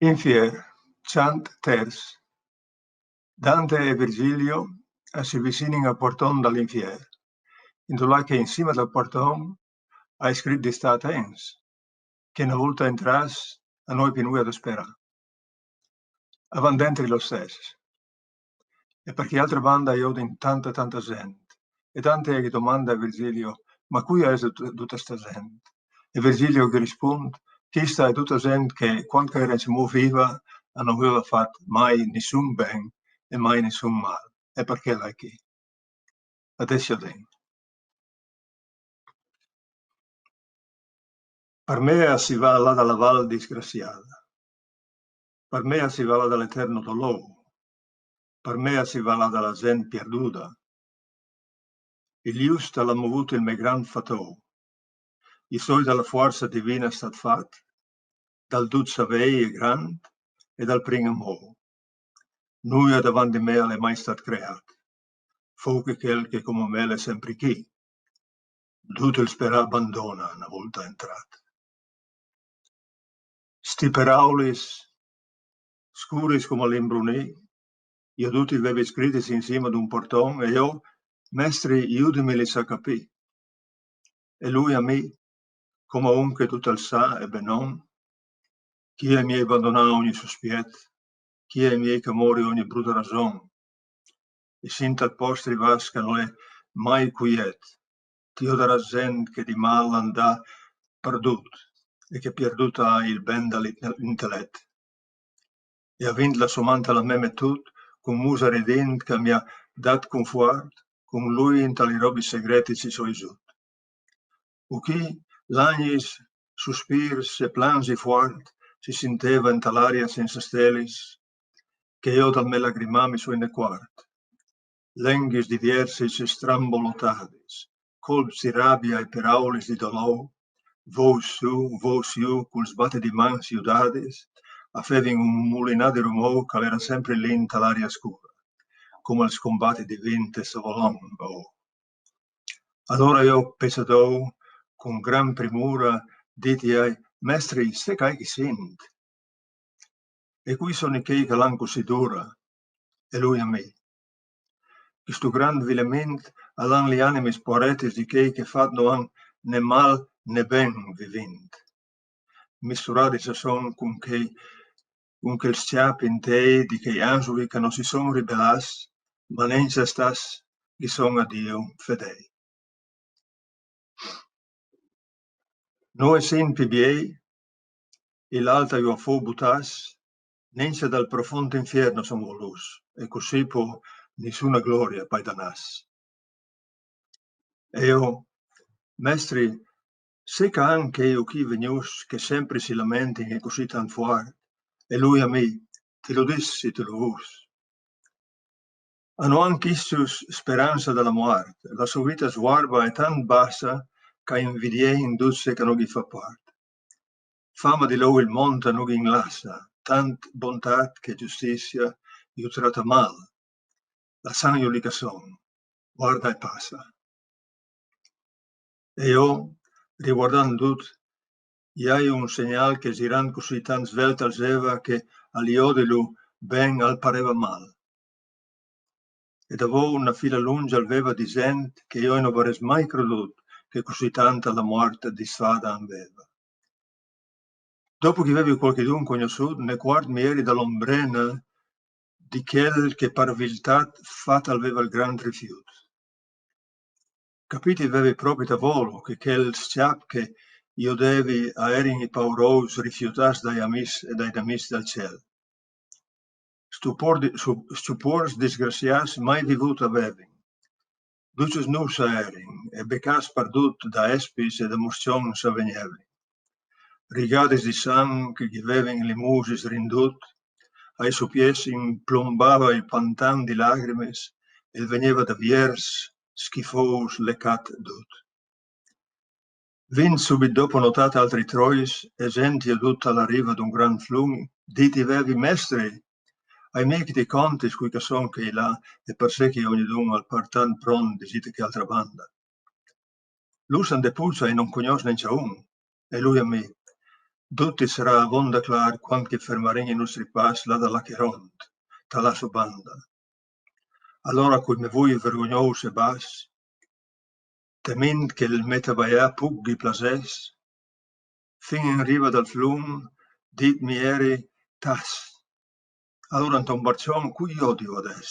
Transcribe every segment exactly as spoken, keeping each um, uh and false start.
Infier, cjant ters. Dante e Virgilio a si visinin al puarton dal infier, indulà che in sima dal puarton a è scrit di stâ atents, che na volta entrâts a no è pi nuia da sperâ. A van dentri lo stes. E par chê altra banda a jodin tanta, tanta zent. E Dante a ghi domanda a Virgilio: "Ma cuia esa dut-, duta sta zent?" E Virgilio a ghi rispund: "Chista a è duta zent che, cuant che a era inscimò viva, a no veva fat mai nissun ben e mai nissun mal. E par chel a è chi." Adès a jodìn. Par me a si va là da la val disgraciada. Par me a si va là dal eterno dolôr. Par me a si va là da la zent pierduda. Il just al à movût il me grant fatôr. I soi da la fuarsa divina stât fat, dal dut savei e grant e dal prin amôr. Nuia davant di me al è mai stât creât. Fou che chel che coma me l'è sempri chi. Dut il sperâ bandona na volta entrât. Sti peraulis, scuris coma l'imbrunì, jo dut i vevi scritis in sima d'un puarton, e jo: "Mestri, judimilis a capî." E lui a mi, coma un che dut al sa e ben on: "Chi ai miei bandonà ogni suspiet, chi ai miei camori ogni bruta rason, e sin tal post rivâts ch'a no è mai cuiet, ti jodarâs zent che di mal and à pardut, e che pierdut à il ben dal inte-, intelet." E avintla sô man ta la me metût, cun musa ridint ch'a mi à dat cunfuart, cun lui inta li robis segretis i soi zut. Uchì lagnis, suspirs e planzi fuart si sinteva inta l'aria sensa stelis, che jo dal me lagrimâ mi soi necuart. Lenghis diviersis e strambolotadis, colps di rabia e peraulis di dolôr, vôs sù, vôs jù, cul sbati di mans judadis, a fevin un mulinâ di rumôr ch'al era sempri li inta l'aria scura, coma il scumbati di vint e savolon. Alora jo, pesadou, cun gran primura, dit i ai: "Mestri, se ch'ai chi sint? E cui soni chei ch'a l'an cussì dura?" E lui a mi: "Chistu grant vilemint a l'an li animis poaretis di chei che fat no àn né mal né ben vivint. Misturadis a son cun chei, cun chel s-cjap intei di chei anzui ch'a no si son ribelâts, ma nencja stâts, ghi son a Diu fedei. No essint pi biei, il alta ju a fou butâts, nencja dal profont infier no son volûts, e cussì po nissuna gloria pai danâts." E jo: "Mestri, se ch'a àn chei uchì vegnûts che sempri si lamentin e cussì tant fuart?" E lui a mi: "Ti lu dis, si ti lu vûs. A no àn chiscjus speranza da la muart, la sô vita svuarba e tant bassa ch'a invidiein dut ce ch'a no ghi fa part. Fama di lou il mont a no ghi inlassa, tant bontât che giustizia ju trata mal. Lassànju li ch'a son, guarda e passa." E jo, riguardant dut, i ai un segnâl che zirant cussì tant svelt al zeva che a li jodilu ben al pareva mal. E davou na fila lungia al veva di zent che jo no varès mai crodût che cussì tanta la muart disfada an veva. Dopu ch'i vevi cualchidun cognossût, necuart mi eri da l'ombrena di chel che par viltât fat al veva il grant rifiut. Capît i vevi propit a volu che chel s-cjap che jo devi a erin i paurous rifiutâts dai amîs e dai nemics dal cel. Stupor di-, su-, stupors disgraciâts mai vivût a vevin. Ducjus nûfs a erin, e becâts pardut da espis e da muscjons a vegnevin. Rigadis di sanc che ghi vevin li musis rindut, ai sô piès implombava il pantan di lagrimis, e al vegneva da viers schifous lecât dut. Vint subit dopo notât altri trois, e zent jodût a la riva d'un grant flum, dit i vevi: "Mestri, ai mie che ti contis cui ch'a son chei là, e parcè che ognidun al par tant pront di zî ta chê altra banda?" Lûs an depuza e non cognos nencja un. E lui a mi: Dut i sarà avonda clar quand che fermarìn i nustri pas là da là che rond, da là su banda. Alora cui me vui vergognous e bas, temint che il me tabaià puc ghi plasès, fin in riva dal flum, dit mi eri: "Tas." Alora inton barcion cui odiu adès?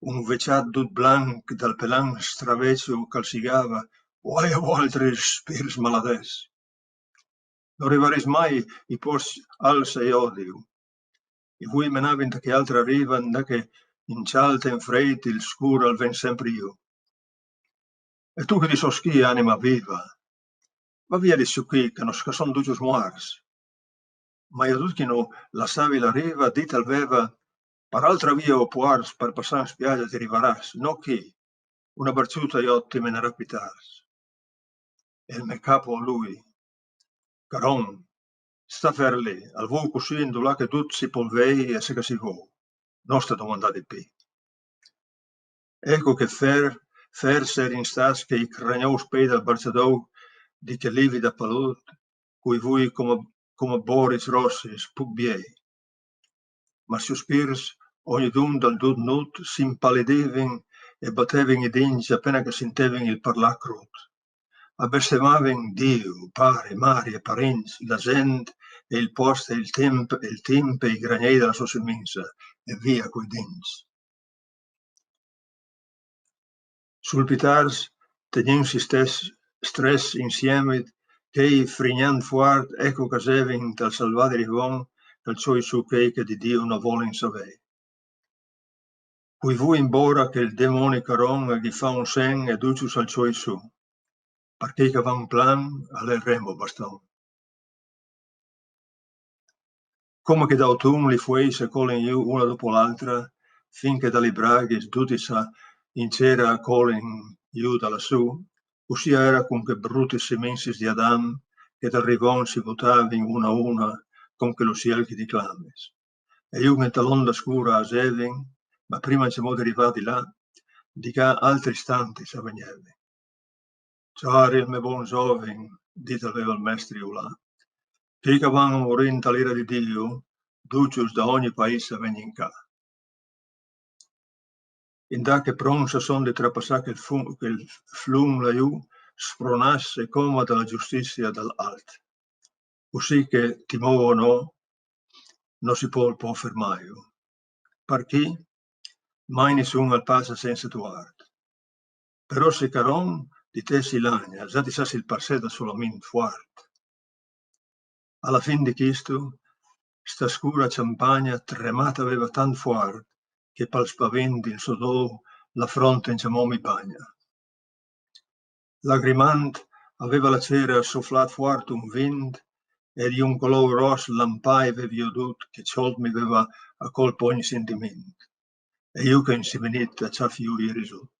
Un veciat dut blanc dal pelan straveciu ch'al sigava: "Uai a vualtris, spirs maladès!" No rivaris mai i posts als e odiu. I vui menavin da che altra riva, da che in cialt e in freit il scur al ven sempre iu. E tu che di so schi, anima viva, va via di su chi, che nos ca son ducius muars. Ma io dut chi no lassavi la riva, dit al veva: "Par altra via o puars, par passà in spiagia ti rivaràs, no chi, una barciuta io ti menarà pi tars." E il me capo a lui: "Caron, sta fer lì, al vou cussì indulà che dut si pol vei e se che si vou, no sta domandà di pi." Eco che fer, fer serin stats che i cragnous pei dal barciadou di che livi da palut, cui vui come, come boris rossis, puc biei. Ma su spirs, ognidun dal dut nut, s'impalidivin e batevin i dints apena che sintevin il parlà crut. A bestemavin Diu, pari, mari e parints, la gent e il post e il timp, e il timp e i gragnei dalla so seminsa, e via cui dints. Sul pitars tegnint si stes, strets insiemit, chei frignant fuart, eco ch'asevin tal salvadi rivon, ch'al cioi su chei che di Diu no volin savei. Cui vui imbora che il demoni Caron a ghi fa un sen e ducius al cioi su. Par chei che van plan, al è remo baston. Come che d'autun li fueis a colin iu una dopo l'altra, fin che da li braghis duti sa in cera a colin iu da lassù, cussì a era cun che brutis seminsis di Adam che dal rivon si butavin una a una con che l'uciel chi di clamis. E iu che inta l'onda scura asevin, ma prima ancjamò di rivà di là, di ca altris tantis a vegnevin. Ciari il me bon zovin, dit al veva il mestri Ulà, chei che van a murì inta l'ira di Diu, ducius da ogni pais a vegnin ca. Indà che pronts a son di trapassà chel fu-, chel flum laiù, spronats e coma dalla giustizia dal alt. Cussì che, timou o no, no si pol po fermaiu. Parchì mai nissun al passa sensa tuart. Però se Caron di te si lagna, za ti sas il parsè da sulamint fuart. Alla fin di chistu, sta scura ciampagna tremat aveva tant fuart che pal spavint il so dou la fronte ancjamò mi bagna. Lagrimant aveva la cera soflat fuart un vint e di un colou ros lampai vevi jodut che ciolt mi veva a colp ogni sentiment. E iu che insiminit a ciafi jui risut.